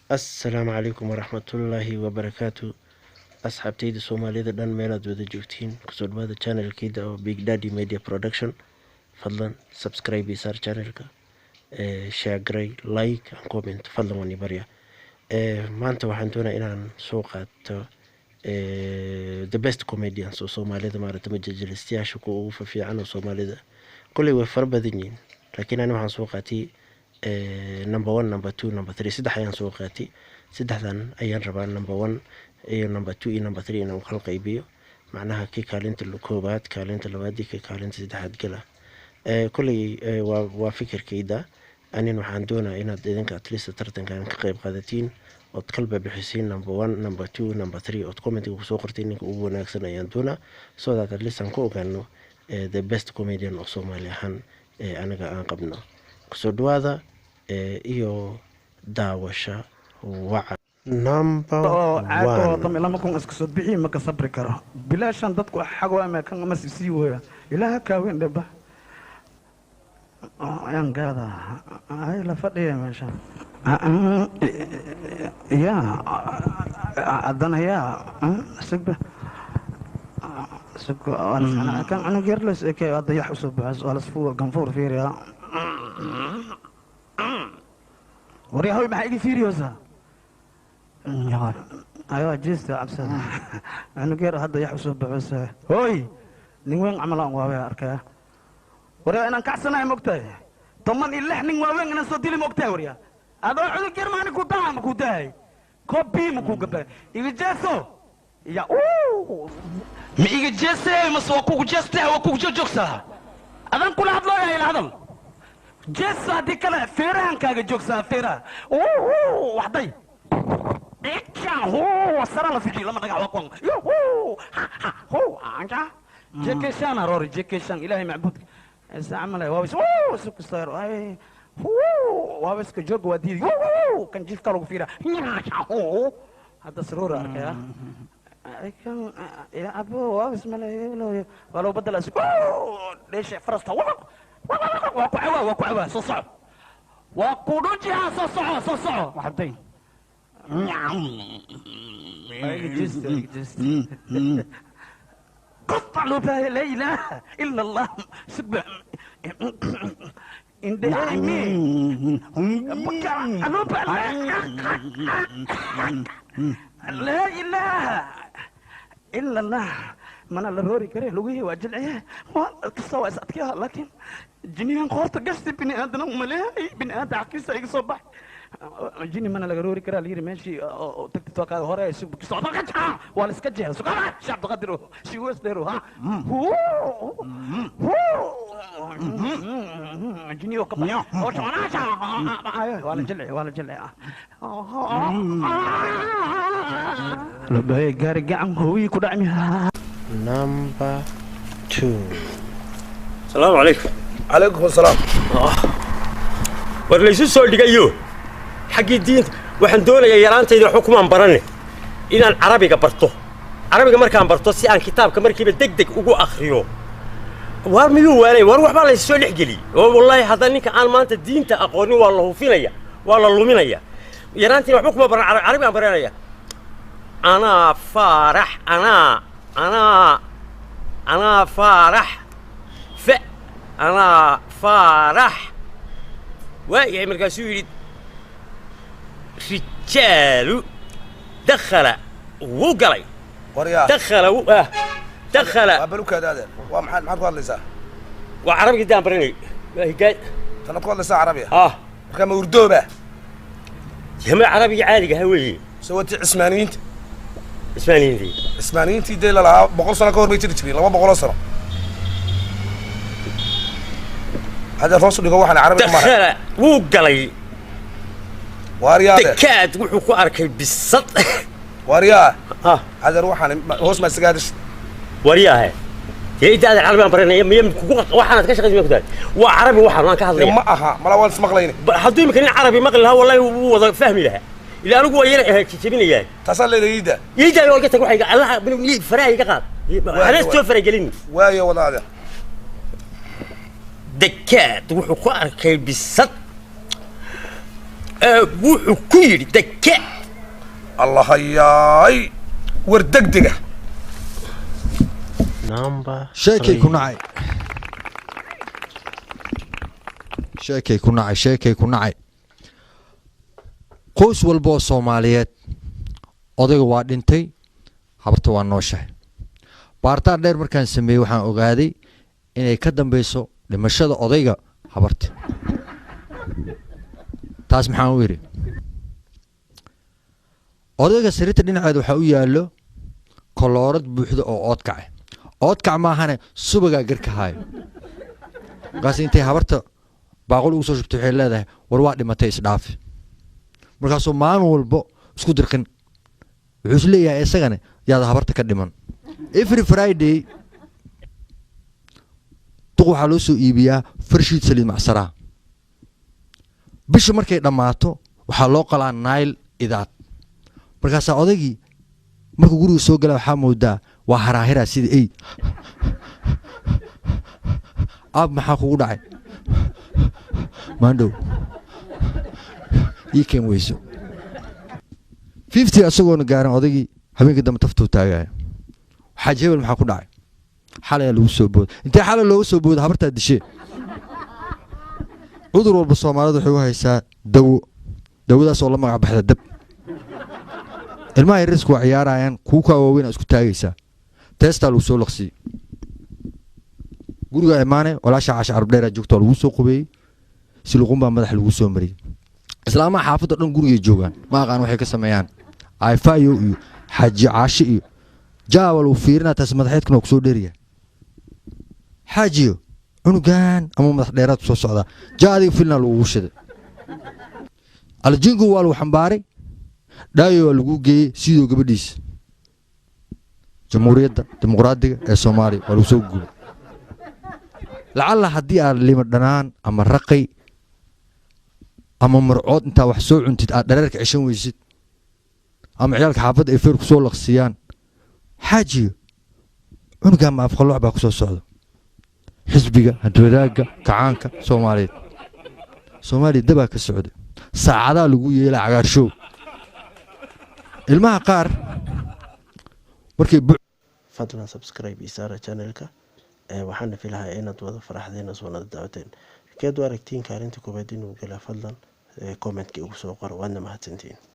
Assalaamu calaykum waraxmatullaahi wabarakaatu. Asxaabtayda Soomaalida dhan, meelaad wada joogtiin, kusoo dhawaada channelkeyda oo Big Daddy Media Production. Fadlan subscribe iyo saar channelka, share garay, like and comment, fadlan waan barya. Maanta waxaan doonaa inaan soo qaato the best comedians oo Soomaalida, maaragta, majajilistayaasha kuwa ugu fiican oo Soomaalida. Kolley way fara badan yihiin, laakiin ani waxaan soo qaatay number one, number two, number three. Saddex ayaan soo qaatay. Saddexdan ayaan rabaa, number one iyo number two iyo number three, inaan kala qaybiyo, macnaha kii kaalinta koowaad, kaalinta labaad iyo kii kaalinta saddexaad gala. Kolley waa fikirkayda. Anin waxaan doonaa inaad idinka at least tartankan ka qayb qaadatiin ood kalba bixisiin number one, number two, number three, ood commentiga kusoo qortiin ninka ugu wanaagsan ayaan doonaa, so that at least aan ku ogaano the best comedian oo Soomaali ahaan anaga aan qabno. Kusoo dhawaada iyo daawasha waca. Number oo caag oo one. Dam 2000 iska soo bixi, ma ka sabri karo bilaashan. Dadku xago ama kan ama sii weya ilaaha kaaweyn dheba ayaan gaada ay la fadhiya meeshan ya haddana ya sugba sug kan cunug yar les ekey hadda yax usoo baxays waa lasfuur ganfuur fiiriya. Waryahoy, maxaa iga fiiriyoosaa? Ayo jeesta cabsada, cunug yar hadda yax usoo baxaysa. Hooy, nin weyn camal aan waabay arkaya. Waryaa, inaan kacsanahay mogtahay, 16 nin waaweyn inaan soo dili mogtahay. Waryaa, adoo cunug yar maani ku daha ma ku dahay kobi ma ku gabay iga jeeso ya ma iga jeesay mase waa kugu jeestay, waa kugu joogsaa. Adan kula hadlooya, ila hadal jeeso, haddii kale feerahan kaaga joogsaa feeraha waxday sara la fiji lama dhagax waa kuwan jekeshan aroori jekeshan ilaahay macbuudka isa camal waabis sukustayro waabiska joog waa diidi kan jiifka lagu fiira hadda saroora arkaya kan ila abo waabis male waa loo badala dheesha farasta waa ku cawaa, waa ku cawaa, soo soco, waa ku dhunjihaa, soo soco, soo soco waxday. قطع له لا اله الا الله سبع اندهمي لا اله الا الله mana la roori kare, lugihii waa jilciye, waa kasta waa is adkeeha, laakiin jinihan qoorta gashti bini aadana umaleehay bini aadam xaqiisa iga soo bax jini mana laga roori karaa layiri meeshii tagtid waa kaada hore socda waa la iska jeexa suqaa shacab qadir shiwas dheero ha jini oo ka bax oo waa la jilci, waa la jilci. Labay gaari gacan hooyi ku dhacmi. Number two. Asalaamu calaykum. Calaykum asalaam. War laysu soo dhigayo xaggii diinta. Waxaan doonayaa, yaraantayda waxba kumaan barane, inaan carabiga barto. Carabiga markaan barto si aan kitaabka markiiba deg deg ugu akhriyo. Waar miyuu waalay? War waxbaa laysu soo dhex geliyey oo wallaahi hadda ninka aan maanta diinta aqoonin waa la hufinaya, waa la luminaya. Yaraantiina waxba kuma baran, carabigaan baranaya. Anaa faarax, anaa faarax fa anaa faarax waayahay. Markaasuu yidhi rijaalu dakhala, wuu galay. Waryaa. Dakhala wuu dakhala. Waa balukaada adeer, waa maxaad ku hadlaysaa? Waa carabigii daan baranay, waa higaad. Tanaad ku hadlaysaa carabiya? Ah. Markaa ma urdooba? Jama carabiga caadiga ha weeye. Soo watii cismaaniyiinta? Cismaaniyiintii. Cismaaniyiintii dee lalahaa 100 sano ka hor bay jiri jireen, 200 sano. Hadda hoos u dhigo, waxaan carabiga maaha. Dakhala wuu galay. Waaryaa adeer. Dakaad wuxuu ku arkay bisad. Waaryaa. Ah. Adeer, waxaan hoos maa isaga hadash. Waryaahe, dee inta adeer carabi aan baranaya miya kugu waxaanaad ka shaqaysa miya ku tahay? Waa carabi waxaan waan ka hadlaya. Ma aha, mala waan ismaqlayne. Hadduu imika nin carabi maqli lahaa, wallahi wuu wada fahmi lahaa. Ilaa anigu waa yara jejebinayaa. Taasaa leedahay iida. Iidaayo iga tag, waxayga allaha faraha iga qaad, halees soo faragelin. Waayo wada adeer. Dakaad wuxuu ku arkay bisad. Wuxuu ku yidhi deke. Allahayaay, war degdega. Number Sheekay ku 3. nacay, sheekay ku nacay, sheekay ku nacay. Qoys walba oo Soomaaliyeed odayga waa dhintay, habarta waa nooshahay. Baaritaan dheer markaan sameeyey, waxaan ogaaday inay ka dambeyso dhimashada odayga habarta. Taas maxaan u yidhi? Odayga sariirta dhinaceeda waxaa u yaallo koloorad buuxda oo oodkace, oodkac maahane subagaa garka haayo. Markaas intay habarta baaqul ugu soo shubtay, waxay leedahay, "War waa dhimatay, isdhaafi." Markaasuu maalin walbo isku dirqin, wuxuu is leeyahay isagane yaada habarta ka dhiman. Every Friday duq waxaa loo soo iibiyaa farshiid saliid macsaraha. Bisha markay dhammaato waxaa loo qalaa nayl idaad. Markaasaa odaygii markuu guriga soo gala waxaa moodaa waa haraahiraa sida ey. "Aab, maxaa kugu dhacay maandhow? Ii keen weyso." 50 isagoona gaaran, odaygii habeenkii dambe taftuu taagaya. "Xaaji hebel, maxaa ku dhacay? Xalayaa lagu soo booday." Intee xalay looga soo booday? Habartaa dishee. Cudur walba Soomaalida waxay u haysaa dawo, dawadaas oo la magac baxda dab. Ilmaha yarisku waa ciyaarayaan, kuwa kaa waaweyn aa isku taagaysaa. Teestaa lagu soo laqsiyey, guriga imaane, walaasha Caasha Carab dheeraa joogta, waa lagu soo qubeeyey, siluqun baa madaxa lagu soo mariyey. Islaamaha xaafadda dhan gurigay joogaan, ma aqaan waxay ka sameeyaan, ayfayo iyo Xaaji Caashe iyo jaawa lagu fiirinaa. Taas madaxeedkuna waa kusoo dheeryahay. "Xaajiyo, cunugan ama madax dheeraad kusoo socdaa jaa, adiga filna lagugu shiday." Aljinku waa lagu xambaaray, dhaayo waa lagu geeyey sidoo gabadhiisa Jamhuuriyadda Dimuqraadiga ee Soomaaliya waa lagu soo gubay. Lacalla haddii aad lima dhanaan ama raqay ama marcood intaa wax soo cuntid aad dhareerka ceshan weysid, ama ciyaalka xaafadda ay feer kusoo laqsiyaan, "Xaajiyo, cunugan ma afqalooc baa kusoo socda?" Xisbiga Hantiwadaagga Kacaanka Soomaaliyeed, Soomaaliya dabaa ka socda, saacadaa lagu yeelaa cagaarshow. Ilmaha qaar markay Fadlan subscribe iyo saara channelka. Waxaana filahaa inaad wada faraxdeen oo soo daawateen. Keed u aragtiin kaalinta koowaad inuu galaa? Fadlan commentka igu soo qoro. Waadna mahadsantiin.